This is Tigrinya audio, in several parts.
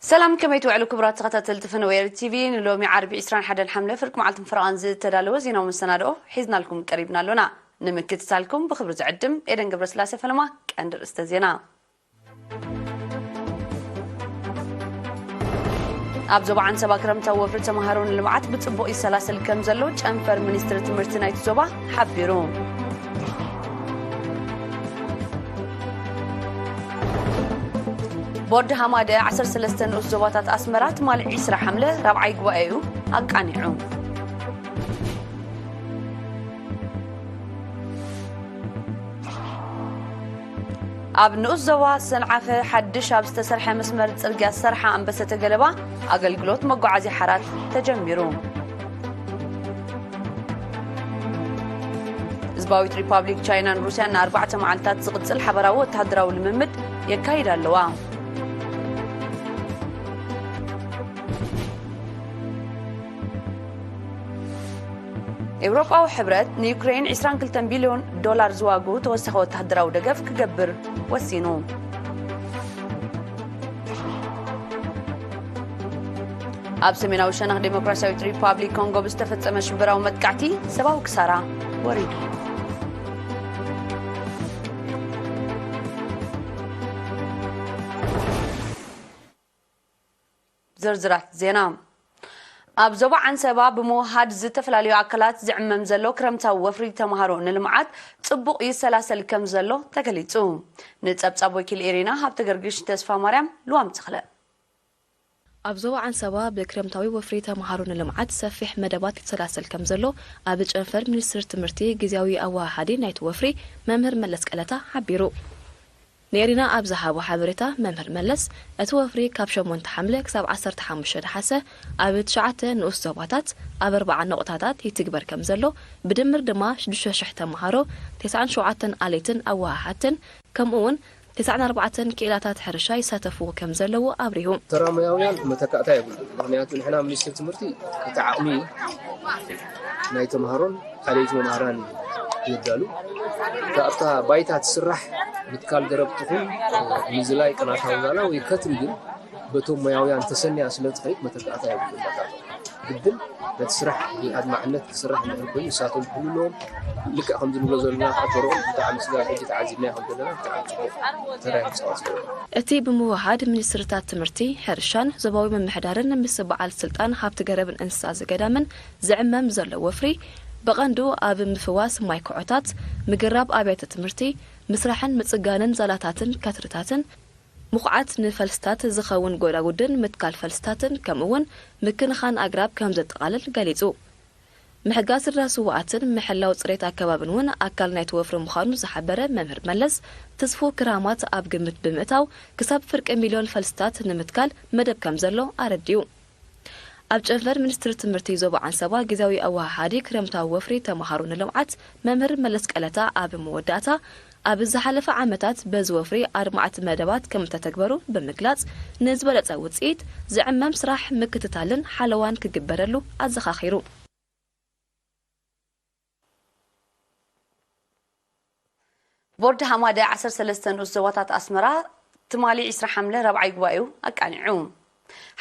ሰላም፣ ከመይ ትውዕሉ ክቡራት ተኸታተልቲ ፈነወ ኤሪ ቲቪ? ንሎሚ ዓርቢ ዕስራን ሓደን ሓምለ ፍርቂ መዓልትን ፈረቓን ዝተዳለወ ዜናዊ መሰናድኦ ሒዝናልኩም ቀሪብና ኣሎና። ንምክትታልኩም ብኽብሪ ዝዕድም ኤደን ገብረስላሴ ፈለማ። ቀንዲ ርእስተ ዜና። ኣብ ዞባ ዓንሰባ ክረምታዊ ወፍሪ ተምሃሮ ንልምዓት ብጽቡቕ ይሰላሰል ከም ዘሎ ጨንፈር ሚኒስትሪ ትምህርቲ ናይቲ ዞባ ሓቢሩ። ቦርድ ሃማደ ዓሰርተ ሰለስተ ንኡስ ዞባታት ኣስመራ ትማሊ ዕስራ ሓምለ ራብዓይ ጉባኤኡ ኣቃኒዑ። ኣብ ንኡስ ዞባ ሰንዓፈ ሓድሽ ኣብ ዝተሰርሐ መስመር ጽርግያ ዝሰርሓ ኣንበሰተ ገለባ ኣገልግሎት መጓዓዝያ ሓራት ተጀሚሩ። ህዝባዊት ሪፓብሊክ ቻይናን ሩስያን ንኣርባዕተ መዓልታት ዝቕጽል ሓባራዊ ወተሃደራዊ ልምምድ የካይዳ ኣለዋ። ኤውሮጳዊ ሕብረት ንዩክሬን ዕስራን ክልተን ቢልዮን ዶላር ዝዋግኡ ተወሳኺ ወተሃደራዊ ደገፍ ክገብር ወሲኑ። ኣብ ሰሜናዊ ሸነኽ ዴሞክራሲያዊት ሪፓብሊክ ኮንጎ ብዝተፈጸመ ሽበራዊ መጥቃዕቲ ሰብኣዊ ክሳራ ወሪዱ። ዝርዝራት ዜና። ኣብ ዞባ ዓንሰባ ብምውሃድ ዝተፈላለዩ ኣካላት ዝዕመም ዘሎ ክረምታዊ ወፍሪ ተምሃሮ ንልምዓት ጽቡቕ ይሰላሰል ከም ዘሎ ተገሊጹ። ንጸብጻብ ወኪል ኤሪና ሃብተ ገርግሽ ተስፋ ማርያም ልዋም ተኽለ። ኣብ ዞባ ዓንሰባ ብክረምታዊ ወፍሪ ተምሃሮ ንልምዓት ሰፊሕ መደባት ይሰላሰል ከም ዘሎ ኣብ ጨንፈር ሚኒስትሪ ትምህርቲ ግዝያዊ ኣወሃሃዲ ናይቲ ወፍሪ መምህር መለስ ቀለታ ሓቢሩ። ኔሪና ኣብ ዝሃቦ ሓበሬታ መምህር መለስ፣ እቲ ወፍሪ ካብ ሸሞንተ ሓምለ ክሳብ ዓሰርተ ሓሙሽተ ነሓሰ ኣብ ትሽዓተ ንኡስ ዞባታት ኣብ ኣርባዓ ነቑጣታት ይትግበር ከም ዘሎ፣ ብድምር ድማ ሽዱሽተ ሽሕ ተምሃሮ፣ ተስዓን ሸውዓተን ኣለይትን ኣወሃሃድትን፣ ከምኡ እውን ተስዓን ኣርባዕተን ክኢላታት ሕርሻ ይሳተፍዎ ከም ዘለዉ ኣብሪሁ። ተራ ሞያውያን መተካእታ የብሉን። ምኽንያቱ ንሕና ሚኒስትሪ ትምህርቲ እቲ ዓቕሚ ናይ ተምሃሮን ካልኦት መምሃራን የዳሉ። እታ ኣብታ ባይታ ትስራሕ ምትካል ገረብ ትኹን፣ ምዝላይ ቅናታዊ ዛላ ወይ ከትሪ ግን በቶም ሞያውያን ተሰንያ ስለ ትኸይድ መተካእታ የብሉን። በቃ ግድን ነቲ ስራሕ ብኣድማዕነት ክስራሕ እንድሕር ኮይኑ ንሳቶም ክህሉ ኣለዎም። ልክዕ ከምዚ ንብሎ ዘለና ከዓ ተርኦም ብጣዕሚ ስጋብ ሕጂ ተዓዚብናዮ ከም ዘለና ብጣዕሚ ጽቡቕ ተራ እዮም ዝጻወቱ ዘለዉ። እቲ ብምውሃድ ሚኒስትርታት ትምህርቲ፣ ሕርሻን ዞባዊ ምምሕዳርን ምስ በዓል ስልጣን ሃብቲ ገረብን እንስሳ ዘገዳምን ዝዕመም ዘሎ ወፍሪ፣ ብቐንዱ ኣብ ምፍዋስ ማይ ኩዖታት፣ ምግራብ ኣብያተ ትምህርቲ፣ ምስራሕን ምጽጋንን ዛላታትን ከትርታትን፣ ምኹዓት ንፈልስታት ዝኸውን ጎዳጉድን ምትካል ፈልስታትን፣ ከምኡ'ውን ምክንኻን ኣግራብ ከም ዘጠቓልል ገሊጹ። ምሕጋዝ ስድራ ስውኣትን ምሕላው ጽሬት ኣከባብን እውን ኣካል ናይቲ ወፍሪ ምዃኑ ዝሓበረ መምህር መለስ፣ ትስፉው ክራማት ኣብ ግምት ብምእታው፣ ክሳብ ፍርቂ ሚልዮን ፈልስታት ንምትካል መደብ ከም ዘሎ ኣረዲኡ። ኣብ ጨንፈር ሚኒስትሪ ትምህርቲ ዞባ ዓንሰባ ግዝያዊ ኣወሃሃዲ ክረምታዊ ወፍሪ ተምሃሮ ንልምዓት መምህር መለስ ቀለታ ኣብ መወዳእታ፣ ኣብ ዝሓለፈ ዓመታት በዚ ወፍሪ ኣድማዕቲ መደባት ከም እተተግበሩ ብምግላጽ፣ ንዝበለጸ ውጽኢት ዝዕመም ስራሕ ምክትታልን ሓለዋን ክግበረሉ ኣዘኻኺሩ። ቦርድ ሃማደ ዓሰርተ ሰለስተ ንኡስ ዞባታት ኣስመራ ትማሊ ዕስራ ሓምለ ራብዓይ ጉባኤኡ ኣቃኒዑ።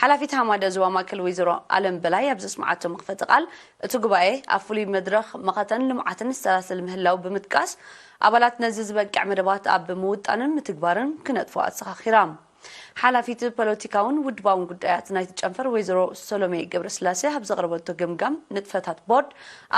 ሓላፊት ሃማደ ዞባ ማእከል ወይዘሮ ኣለም በላይ ኣብ ዘስምዓቶ መኽፈቲ ቃል፣ እቲ ጉባኤ ኣብ ፍሉይ መድረኽ መኸተን ልምዓትን ዝሰላሰል ምህላው ብምጥቃስ፣ ኣባላት ነዚ ዝበቅዕ መደባት ኣብ ምውጣንን ምትግባርን ክነጥፉ ኣዘኻኺራ። ሓላፊት ፖለቲካውን ውድባውን ጉዳያት ናይቲ ጨንፈር ወይዘሮ ሰሎሜ ገብረስላሴ ኣብ ዘቕረበቶ ገምጋም፣ ንጥፈታት ቦርድ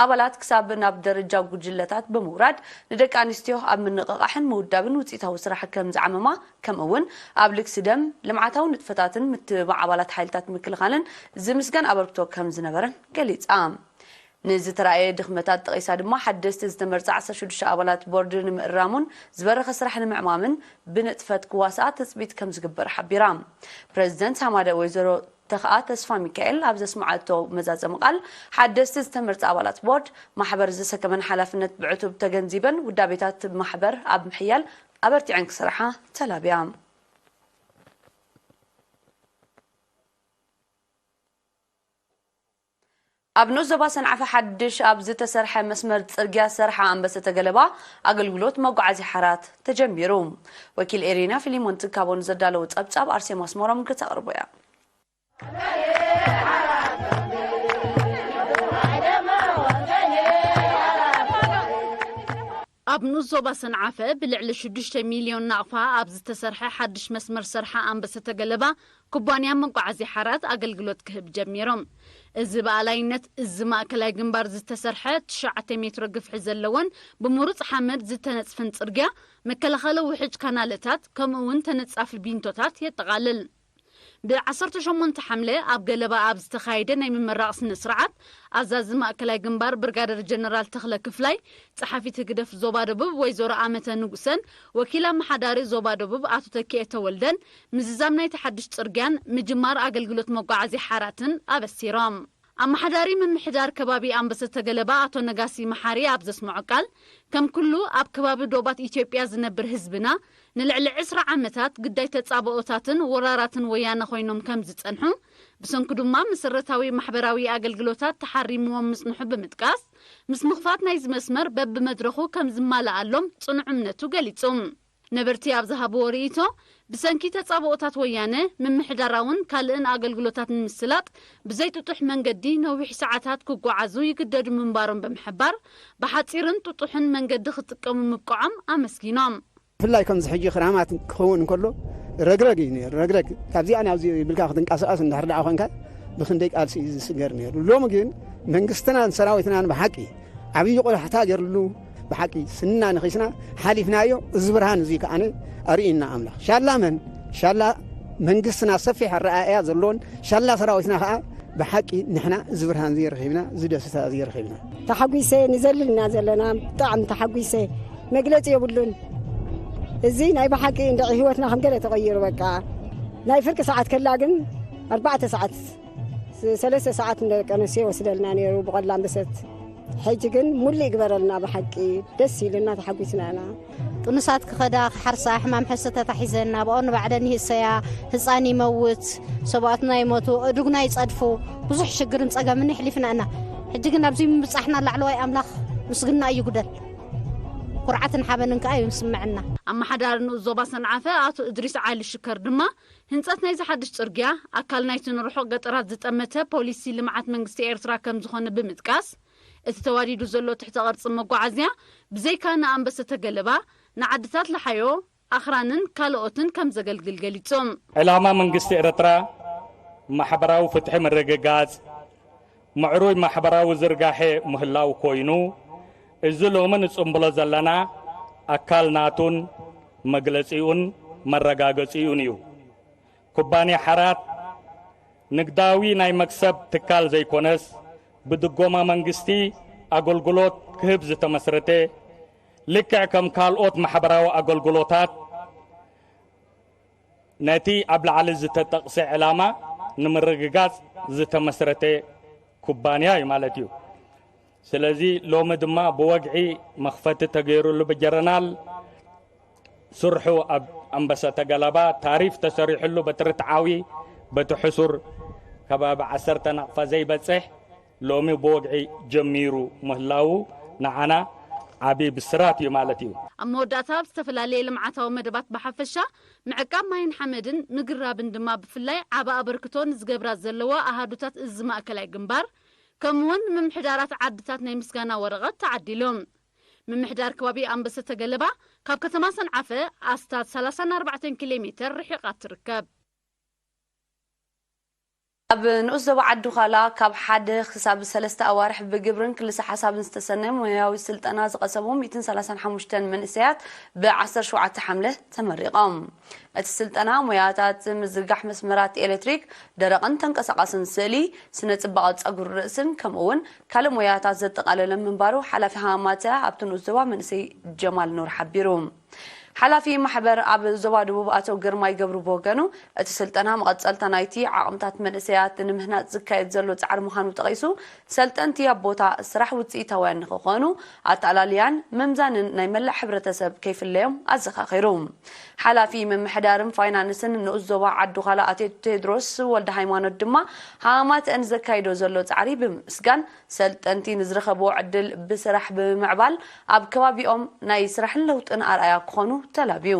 ኣባላት ክሳብ ናብ ደረጃ ጉጅለታት ብምውራድ ንደቂ ኣንስትዮ ኣብ ምንቕቓሕን ምውዳብን ውፅኢታዊ ስራሕ ከም ዝዓመማ፣ ከምኡ እውን ኣብ ልግሲ ደም፣ ልምዓታዊ ንጥፈታትን ምትብባዕ ኣባላት ሓይልታት ምክልኻልን ዝምስገን ኣበርክቶ ከም ዝነበረን ገሊፃ። ንዝተራእየ ድኽመታት ጠቒሳ ድማ፣ ሓደስቲ ዝተመርጻ ዓሰርተ ሽዱሽተ ኣባላት ቦርድ ንምእራሙን ዝበረኸ ስራሕ ንምዕማምን ብንጥፈት ክዋስኣ ትጽቢት ከም ዝግበር ሓቢራ። ፕረዚደንት ሃማደ ወይዘሮ ተኽኣ ተስፋ ሚካኤል ኣብ ዘስምዓቶ መዛዘሚ ቃል፣ ሓደስቲ ዝተመርጻ ኣባላት ቦርድ ማሕበር ዝሰከመን ሓላፍነት ብዕቱብ ተገንዚበን፣ ውዳቤታት ማሕበር ኣብ ምሕያል ኣበርቲዐን ክሰርሓ ተላብያ። ኣብ ንኡስ ዞባ ሰንዓፈ ሓድሽ ኣብ ዝተሰርሐ መስመር ጽርግያ ዝሰርሓ ኣንበሰተ ገለባ ኣገልግሎት መጓዓዝያ ሓራት ተጀሚሩ። ወኪል ኤሪና ፊሊሞን ትካቦ ንዘዳለዎ ጸብጻብ ኣርሴማ ኣስመሮም ክተቕርቦ እያ። ኣብ ንኡስ ዞባ ሰንዓፈ ብልዕሊ ሽዱሽተ ሚልዮን ናቕፋ ኣብ ዝተሰርሐ ሓድሽ መስመር ሰርሓ ኣንበሰተ ገለባ ኩባንያ መጓዓዝያ ሓራት ኣገልግሎት ክህብ ጀሚሩ። እዚ ብኣላይነት እዚ ማእከላይ ግንባር ዝተሰርሐ ትሽዓተ ሜትሮ ግፍሒ ዘለዎን ብምሩጽ ሓመድ ዝተነጽፍን ጽርግያ፣ መከላኸሊ ውሕጅ ካናለታት፣ ከምኡ እውን ተነጻፊ ቢንቶታት የጠቓልል። ብዓሰርተ ሸሞንተ ሓምለ ኣብ ገለባ ኣብ ዝተኻየደ ናይ ምምራቕ ስነ ስርዓት፣ ኣዛዚ ማእከላይ ግንባር ብርጋደር ጀነራል ተኽለ ክፍላይ፣ ጸሓፊት ህግደፍ ዞባ ደቡብ ወይዘሮ ኣመተ ንጉሰን ወኪል ኣመሓዳሪ ዞባ ደቡብ ኣቶ ተኪኤ ተወልደን ምዝዛም ናይቲ ሓድሽ ጽርግያን ምጅማር ኣገልግሎት መጓዓዝያ ሓራትን ኣበሲሮም። ኣመሓዳሪ ምምሕዳር ከባቢ ኣንበሰተ ገለባ ኣቶ ነጋሲ መሓሪ ኣብ ዘስምዖ ቃል፣ ከም ኩሉ ኣብ ከባቢ ዶባት ኢትዮጵያ ዝነብር ህዝብና፣ ንልዕሊ ዕስራ ዓመታት ግዳይ ተጻብኦታትን ወራራትን ወያነ ኮይኖም ከም ዝጸንሑ፣ ብሰንኩ ድማ መሰረታዊ ማሕበራዊ ኣገልግሎታት ተሓሪምዎም ምጽንሑ ብምጥቃስ፣ ምስ ምኽፋት ናይዚ መስመር በብመድረኹ ከም ዝማልኣሎም ጽኑዕ እምነቱ ገሊጹ። ነበርቲ ኣብ ዝሃብዎ ርእይቶ፣ ብሰንኪ ተጻብኦታት ወያነ፣ ምምሕዳራውን ካልእን ኣገልግሎታት ንምስላጥ ብዘይጥጡሕ መንገዲ ነዊሕ ሰዓታት ክጓዓዙ ይግደዱ ምንባሮም ብምሕባር፣ ብሓጺርን ጥጡሕን መንገዲ ክጥቀሙ ምብቅዖም ኣመስጊኖም። ብፍላይ ከምዚ ሕጂ ክራማት ክኸውን እንከሎ ረግረግ እዩ ነይሩ። ረግረግ ካብዚኣ ናብዚ ብልካ ክትንቀሳቐስ እንድሕር ደኣ ኮንካ ብክንደይ ቃልሲ እዩ ዝስገር ነይሩ። ሎሚ ግን መንግስትናን ሰራዊትናን ብሓቂ ዓብዪ ቆላሕታ ገይርሉ፣ ብሓቂ ስንና ነኺስና ሓሊፍናዮ። እዚ ብርሃን እዚ ከዓነ ኣርእዩና ኣምላኽ። ሻላ መን? ሻላ መንግስትና ሰፊሕ ኣረኣእያ ዘለዎን ሻላ ሰራዊትና ከኣ ብሓቂ ንሕና እዚ ብርሃን እዚ ረኺብና፣ እዚ ደስታ እዚ ረኺብና። ተሓጒሰ ንዘልልና ዘለና ብጣዕሚ ተሓጒሰ መግለጺ የብሉን። እዚ ናይ ብሓቂ እንድዒ ህይወትና ከም ገለ ተቐይሩ በቃ። ናይ ፍርቂ ሰዓት ከላ ግን ኣርባዕተ ሰዓት ስ-፣ ሰለስተ ሰዓት ንደቂ ኣንስትዮ ይወስደልና ነይሩ ብቐላ ኣንበሰት። ሕጂ ግን ሙሉእ ይግበረልና ብሓቂ ደስ ኢሉና ተሓጒስና ኢና። ጥኑሳት ክኸዳ ክሓርሳ ሕማም ሕሰተታ ሒዘን ናብኦ ንባዕለን ይህሰያ፣ ህፃን ይመውት፣ ሰብኣትና ይሞቱ፣ እዱግና ይፀድፉ፣ ብዙሕ ሽግርን ፀገምን ይሕሊፍና እና ሕጂ ግን ኣብዚ ምብፃሕና ላዕለዋይ ኣምላኽ ምስግና እዩ ጉደል ኩርዓትን ሓበንን ከዓ እዩ ዝስምዐና። ኣመሓዳሪ ንኡስ ዞባ ሰንዓፈ ኣቶ እድሪስ ዓሊ ሽከር ድማ ህንፀት ናይዚ ሓድሽ ፅርግያ ኣካል ናይቲ ንርሑቕ ገጠራት ዝጠመተ ፖሊሲ ልምዓት መንግስቲ ኤርትራ ከም ዝኾነ ብምጥቃስ፣ እቲ ተዋዲዱ ዘሎ ትሕተ ቅርፂ መጓዓዝያ ብዘይካ ንኣንበሰተ ገለባ ንዓድታት ለሓዮ፣ ኣኽራንን ካልኦትን ከም ዘገልግል ገሊጾም። ዕላማ መንግስቲ ኤርትራ ማሕበራዊ ፍትሒ ምርግጋጽ፣ ምዕሩይ ማሕበራዊ ዝርጋሐ ምህላው ኮይኑ፣ እዚ ሎሚ ንጽምብሎ ዘለና ኣካል ናቱን መግለጺኡን መረጋገጺኡን እዩ። ኩባንያ ሓራት ንግዳዊ ናይ መክሰብ ትካል ዘይኮነስ፣ ብድጎማ መንግስቲ ኣገልግሎት ክህብ ዝተመስረተ፣ ልክዕ ከም ካልኦት ማሕበራዊ ኣገልግሎታት ነቲ ኣብ ላዕሊ ዝተጠቕሰ ዕላማ ንምርግጋጽ ዝተመስረተ ኩባንያ እዩ ማለት እዩ። ስለዚ ሎሚ ድማ ብወግዒ መኽፈቲ ተገይሩሉ ብጀረናል ስርሑ ኣብ ኣንበሰተ ገለባ ታሪፍ ተሰሪሕሉ በቲ ርትዓዊ በቲ ሕሱር ከባቢ ዓሰርተ ናቕፋ ዘይበጽሕ ሎሚ ብወግዒ ጀሚሩ ምህላዉ ንዓና ዓቢ ብስራት እዩ ማለት እዩ። ኣብ መወዳእታ ኣብ ዝተፈላለየ ልምዓታዊ መደባት ብሓፈሻ ምዕቃብ ማይን ሓመድን ምግራብን ድማ ብፍላይ ዓቢ ኣበርክቶ ንዝገብራ ዘለዋ ኣሃዱታት እዚ ማእከላይ ግንባር ከምኡውን ምምሕዳራት ዓድታት ናይ ምስጋና ወረቐት ተዓዲሎም። ምምሕዳር ከባቢ ኣንበሰተ ገለባ ካብ ከተማ ሰንዓፈ ኣስታት ሰላሳን ኣርባዕተን ኪሎ ሜተር ርሒቓ ትርከብ። ኣብ ንኡስ ዞባ ዓዲ ዃላ ካብ ሓደ ክሳብ ሰለስተ ኣዋርሕ ብግብርን ክልሰ ሓሳብን ዝተሰነየ ሞያዊ ስልጠና ዝቐሰሙ ሚእትን ሰላሳን ሓሙሽተን መንእሰያት ብዓሰርተ ሸውዓተ ሓምለ ተመሪቖም። እቲ ስልጠና ሞያታት ምዝርጋሕ መስመራት ኤሌክትሪክ፣ ደረቕን ተንቀሳቓስን ስእሊ፣ ስነ ጽባቐ ጸጉሪ ርእስን ከምኡ እውን ካልእ ሞያታት ዘጠቓለለ ምንባሩ ሓላፊ ሃማማተ ኣብቲ ንኡስ ዞባ መንእሰይ ጀማል ኑር ሓቢሩ። ሓላፊ ማሕበር ኣብ ዞባ ደቡብ ኣቶ ግርማይ ገብሩ ብወገኑ፣ እቲ ስልጠና መቐጸልታ ናይቲ ዓቕምታት መንእሰያት ንምህናጽ ዝካየድ ዘሎ ጻዕሪ ምዃኑ ጠቒሱ፣ ሰልጠንቲ ኣብ ቦታ ስራሕ ውጽኢታውያን ንኽኾኑ ኣተኣላልያን ምምዛንን ናይ መላእ ሕብረተሰብ ከይፍለዮም ኣዘኻኺሩ። ሓላፊ ምምሕዳርን ፋይናንስን ንኡስ ዞባ ዓዲ ዃላ ኣቶ ቴድሮስ ወልደ ሃይማኖት ድማ ሃማማተ ንዘካይዶ ዘሎ ጻዕሪ ብምምስጋን፣ ሰልጠንቲ ንዝረኸብዎ ዕድል ብስራሕ ብምምዕባል ኣብ ከባቢኦም ናይ ስራሕን ለውጥን ኣርኣያ ክኾኑ ተላብዩ።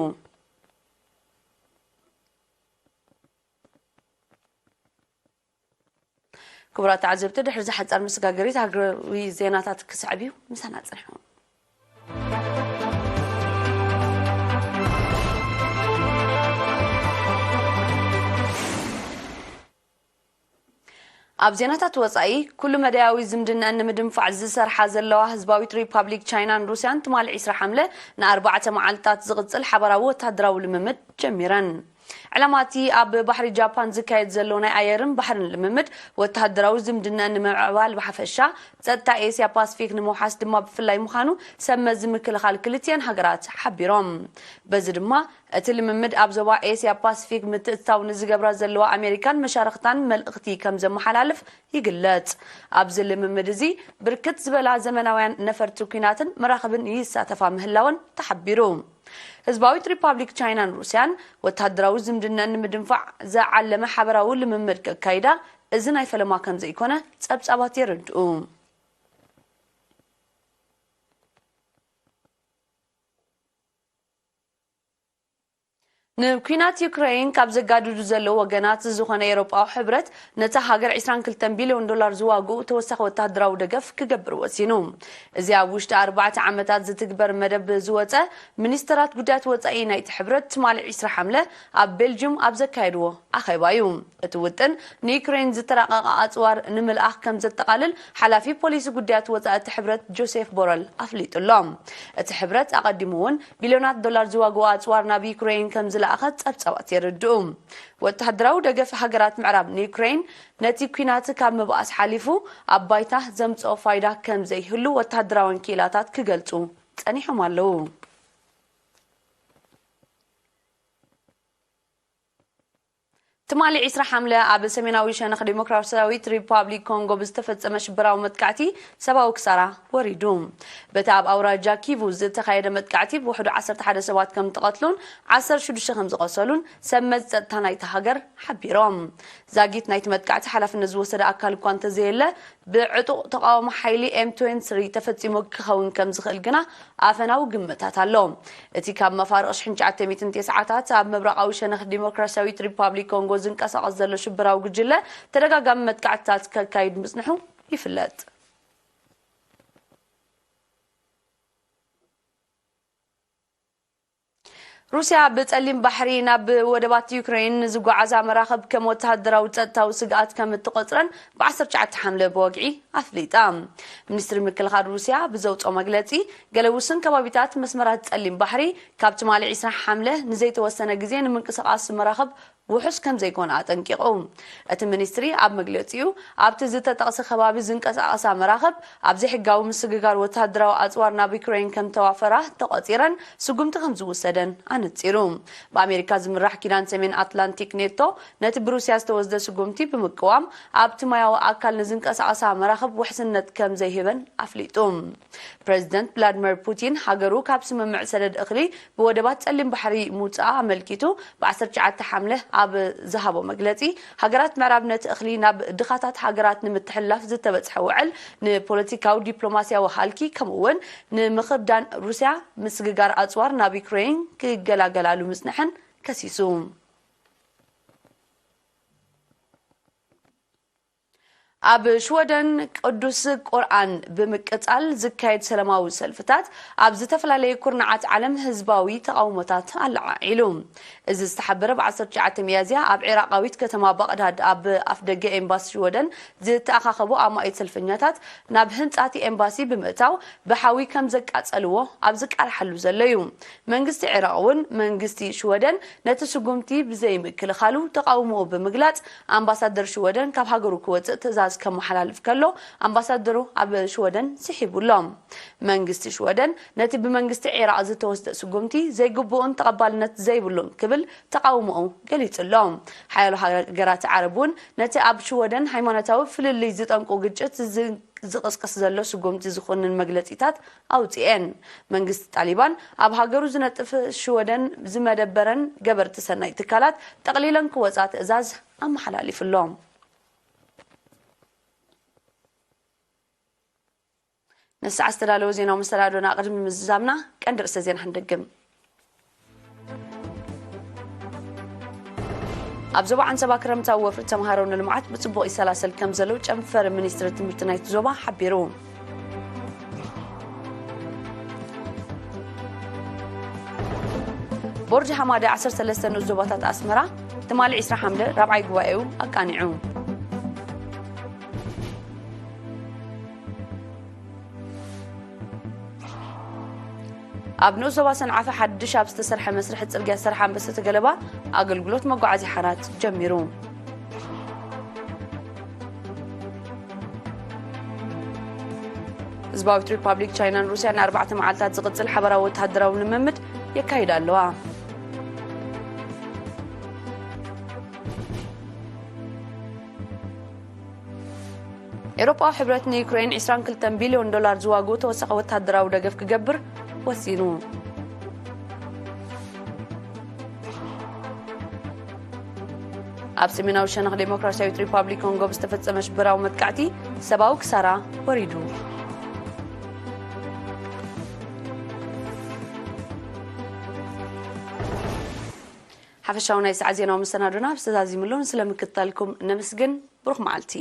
ክቡራት ተዓዘብቲ፣ ድሕሪ እዚ ሓጻር መሰጋገሪት ሃገራዊ ዜናታት ክስዕብ እዩ። ምሳና ጽንሑ። ኣብ ዜናታት ወጻኢ፣ ኩሉ መዳያዊ ዝምድናኣን ንምድንፋዕ ዝሰርሓ ዘለዋ ህዝባዊት ሪፓብሊክ ቻይናን ሩስያን ትማሊ ዕስራ ሓምለ ንኣርባዕተ መዓልታት ዝቕጽል ሓባራዊ ወተሃደራዊ ልምምድ ጀሚረን። ዕላማ እቲ ኣብ ባሕሪ ጃፓን ዝካየድ ዘሎ ናይ ኣየርን ባሕርን ልምምድ፣ ወተሃደራዊ ዝምድናኣን ንምምዕባል ብሓፈሻ፣ ጸጥታ ኤስያ ፓስፊክ ንምውሓስ ድማ ብፍላይ ምዃኑ ሰብ መዚ ምክልኻል ክልቲኣን ሃገራት ሓቢሮም። በዚ ድማ፣ እቲ ልምምድ ኣብ ዞባ ኤስያ ፓስፊክ ምትእትታው ንዝገብራ ዘለዋ ኣሜሪካን መሻርኽታን መልእኽቲ ከም ዘመሓላልፍ ይግለጽ። ኣብዚ ልምምድ እዚ፣ ብርክት ዝበላ ዘመናውያን ነፈርቲ ኲናትን መራኽብን ይሳተፋ ምህላወን ተሓቢሩ። ህዝባዊት ሪፓብሊክ ቻይናን ሩስያን ወተሃደራዊ ዝምድናን ንምድንፋዕ ዝዓለመ ሓበራዊ ልምምድ ከካይዳ፣ እዚ ናይ ፈለማ ከም ዘይኮነ ጸብጻባት የረድኡ። ንኲናት ዩክረይን ካብ ዘጋድዱ ዘለዉ ወገናት ዝኾነ ኤውሮጳዊ ሕብረት፣ ነታ ሃገር ዕስራን ክልተን ቢልዮን ዶላር ዝዋግኡ ተወሳኺ ወተሃደራዊ ደገፍ ክገብር ወሲኑ። እዚ ኣብ ውሽጢ ኣርባዕተ ዓመታት ዝትግበር መደብ ዝወጸ፣ ሚኒስተራት ጉዳያት ወጻኢ ናይቲ ሕብረት ትማሊ ዕስራ ሓምለ ኣብ ቤልጅዩም ኣብ ዘካየድዎ ኣኼባ እዩ። እቲ ውጥን ንዩክሬን ዝተራቐቐ ኣጽዋር ንምልኣኽ ከም ዘጠቓልል ሓላፊ ፖሊሲ ጉዳያት ወጻኢ እቲ ሕብረት ጆሴፍ ቦረል ኣፍሊጡ ኣሎ። እቲ ሕብረት ኣቐዲሙ እውን ቢልዮናት ዶላር ዝዋግኡ ኣጽዋር ናብ ዩክሬን ከም ዝለኣኸ ጸብጻባት የረድኡ። ወተሃደራዊ ደገፍ ሃገራት ምዕራብ ንዩክሬን ነቲ ኲናት ካብ ምብኣስ ሓሊፉ ኣብ ባይታ ዘምጽኦ ፋይዳ ከም ዘይህሉ ወተሃደራውያን ክኢላታት ክገልጹ ጸኒሖም ኣለዉ። ትማሊ ዕስራ ሓምለ ኣብ ሰሜናዊ ሸነኽ ዲሞክራሲያዊት ሪፓብሊክ ኮንጎ ብዝተፈጸመ ሽበራዊ መጥቃዕቲ ሰብኣዊ ክሳራ ወሪዱ። በቲ ኣብ ኣውራጃ ኪቩ ዝተኻየደ መጥቃዕቲ ብውሕዱ ዓሰርተ ሓደ ሰባት ከም ተቐትሉን ዓሰርተ ሽዱሽተ ከም ዝቖሰሉን ሰብ መዚ ጸጥታ ናይታ ሃገር ሓቢሮም። ዛጊት ናይቲ መጥቃዕቲ ሓላፍነት ዝወሰደ ኣካል እኳ እንተዘየለ፣ ብዕጡቕ ተቓውሞ ሓይሊ ኤም ትዌንቲ ስሪ ተፈጺሙ ክኸውን ከም ዝኽእል ግና ኣፈናዊ ግምታት ኣሎ። እቲ ካብ መፋርቕ ሽሕን ትሽዓተ ሚእትን ተስዓታት ኣብ ምብራቓዊ ሸነኽ ዲሞክራሲያዊት ሪፓብሊክ ኮንጎ ዝንቀሳቐስ ዘሎ ሽበራዊ ጉጅለ፣ ተደጋጋሚ መጥቃዕትታት ከካይድ ምጽንሑ ይፍለጥ። ሩስያ ብጸሊም ባሕሪ ናብ ወደባት ዩክሬን ንዝጓዓዛ መራኽብ ከም ወተሃደራዊ ጸጥታዊ ስግኣት ከም እትቖጽረን ብ ዓሰርተ ትሽዓተ ሓምለ ብወግዒ ኣፍሊጣ። ሚኒስትሪ ምክልኻል ሩስያ ብዘውጽኦ መግለጺ፣ ገለ ውሱን ከባቢታት መስመራት ጸሊም ባሕሪ ካብ ትማሊ ዕስራ ሓምለ ንዘይተወሰነ ግዜ ንምንቅስቓስ መራኽብ ውሑስ ከም ዘይኮነ ኣጠንቂቑ። እቲ ሚኒስትሪ ኣብ መግለጺኡ፣ ኣብቲ ዝተጠቕሰ ከባቢ ዝንቀሳቐሳ መራኽብ ኣብ ዘይሕጋዊ ምስግጋር ወተሃደራዊ ኣጽዋር ናብ ዩክሬን ከም ተዋፈራ ተቖጺረን ስጉምቲ ከም ዝውሰደን ኣነጺሩ። ብኣሜሪካ ዝምራሕ ኪዳን ሰሜን ኣትላንቲክ ኔቶ ነቲ ብሩስያ ዝተወስደ ስጉምቲ ብምቅዋም ኣብቲ ማያዊ ኣካል ንዝንቀሳቐሳ መራኽብ ውሕስነት ከም ዘይህበን ኣፍሊጡ። ፕረዚደንት ቭላድሚር ፑቲን ሃገሩ ካብ ስምምዕ ሰደድ እኽሊ ብወደባት ጸሊም ባሕሪ ምውጻኣ ኣመልኪቱ ብ ዓሰርተ ትሽዓተ ሓምለ ኣብ ዝሃቦ መግለጺ፣ ሃገራት ምዕራብ ነቲ እኽሊ ናብ ድኻታት ሃገራት ንምትሕልላፍ ዝተበጽሐ ውዕል ንፖለቲካዊ ዲፕሎማስያዊ ሃልኪ ከምኡ እውን ንምኽርዳን ሩስያ ምስግጋር ኣጽዋር ናብ ዩክሬን ክገላገላሉ ምጽንሐን ከሲሱ። ኣብ ሽወደን ቅዱስ ቁርኣን ብምቅጻል ዝካየድ ሰላማዊ ሰልፍታት ኣብ ዝተፈላለዩ ኩርናዓት ዓለም ህዝባዊ ተቓውሞታት ኣለዓዒሉ። እዚ ዝተሓበረ ብ ዓሰርተ ትሽዓተ ሚያዝያ ኣብ ዒራቓዊት ከተማ ባቕዳድ ኣብ ኣፍደገ ኤምባሲ ሽወደን ዝተኣኻኸቡ ኣማኢት ሰልፈኛታት ናብ ህንጻ እቲ ኤምባሲ ብምእታው ብሓዊ ከም ዘቃጸልዎ ኣብ ዝቃልሓሉ ዘሎ እዩ። መንግስቲ ዒራቕ እውን መንግስቲ ሽወደን ነቲ ስጉምቲ ብዘይምክልኻሉ ተቓውሞኡ ብምግላጽ፣ ኣምባሳደር ሽወደን ካብ ሃገሩ ክወጽእ ትእዛዝ ከመሓላልፍ ከሎ፣ ኣምባሳደሩ ኣብ ሽወደን ስሒቡ ኣሎ። መንግስቲ ሽወደን ነቲ ብመንግስቲ ዒራቕ ዝተወስደ ስጉምቲ ዘይግቡእን ተቐባልነት ዘይብሉን ክብል ተቓውሞኡ ገሊጹ ኣሎ። ሓያሎ ሃገራት ዓረብ እውን ነቲ ኣብ ሽወደን ሃይማኖታዊ ፍልልይ ዝጠንቁ ግጭት ዝ-፣ ዝቕስቅስ ዘሎ ስጉምቲ ዝኹንን መግለጺታት ኣውጺኤን። መንግስቲ ጣሊባን ኣብ ሃገሩ ዝነጥፍ ሽወደን ዝመደበረን ገበርቲ ሰናይ ትካላት ጠቕሊለን ክወጻ ትእዛዝ ኣመሓላሊፉ ኣሎ። ንሰዓት ዝተዳለወ ዜናዊ መሰናዶና ቅድሚ ምዝዛምና ቀንዲ ርእሰ ዜና ክንደግም። ኣብ ዞባ ዓንሰባ ክረምታዊ ወፍሪ ተምሃሮ ንልምዓት ብጽቡቕ ይሰላሰል ከም ዘሎ ጨንፈር ሚኒስትሪ ትምህርቲ ናይቲ ዞባ ሓቢሩ። ቦርድ ሃማደ ዓሰርተ ሰለስተ ንኡስ ዞባታት ኣስመራ ትማሊ ዕስራ ሓምለ ራብዓይ ጉባኤኡ ኣቃኒዑ። ኣብ ንኡስ ዞባ ሰንዓፈ ሓድሽ ኣብ ዝተሰርሐ መስርሕ ጽርግያ ሰርሕ ኣንበሰተ ገለባ ኣገልግሎት መጓዓዝያ ሓራት ጀሚሩ። ህዝባዊት ሪፓብሊክ ቻይናን ሩስያን ንኣርባዕተ መዓልታት ዝቕጽል ሓበራዊ ወተሃደራዊ ልምምድ የካይዳ ኣለዋ። ኤውሮጳዊ ሕብረት ንዩክሬን ዕስራን ክልተን ቢልዮን ዶላር ዝዋግኡ ተወሳኺ ወተሃደራዊ ደገፍ ክገብር ወሲኑ። ኣብ ሰሜናዊ ሸነኽ ዴሞክራሲያዊት ሪፓብሊክ ኮንጎ ብዝተፈጸመ ሽበራዊ መጥቃዕቲ ሰብኣዊ ክሳራ ወሪዱ። ሓፈሻዊ ናይ ሰዓት ዜናዊ መሰናዶና ብዝተዛዚምሉን ስለምክትታልኩም ነመስግን። ብሩኽ መዓልቲ።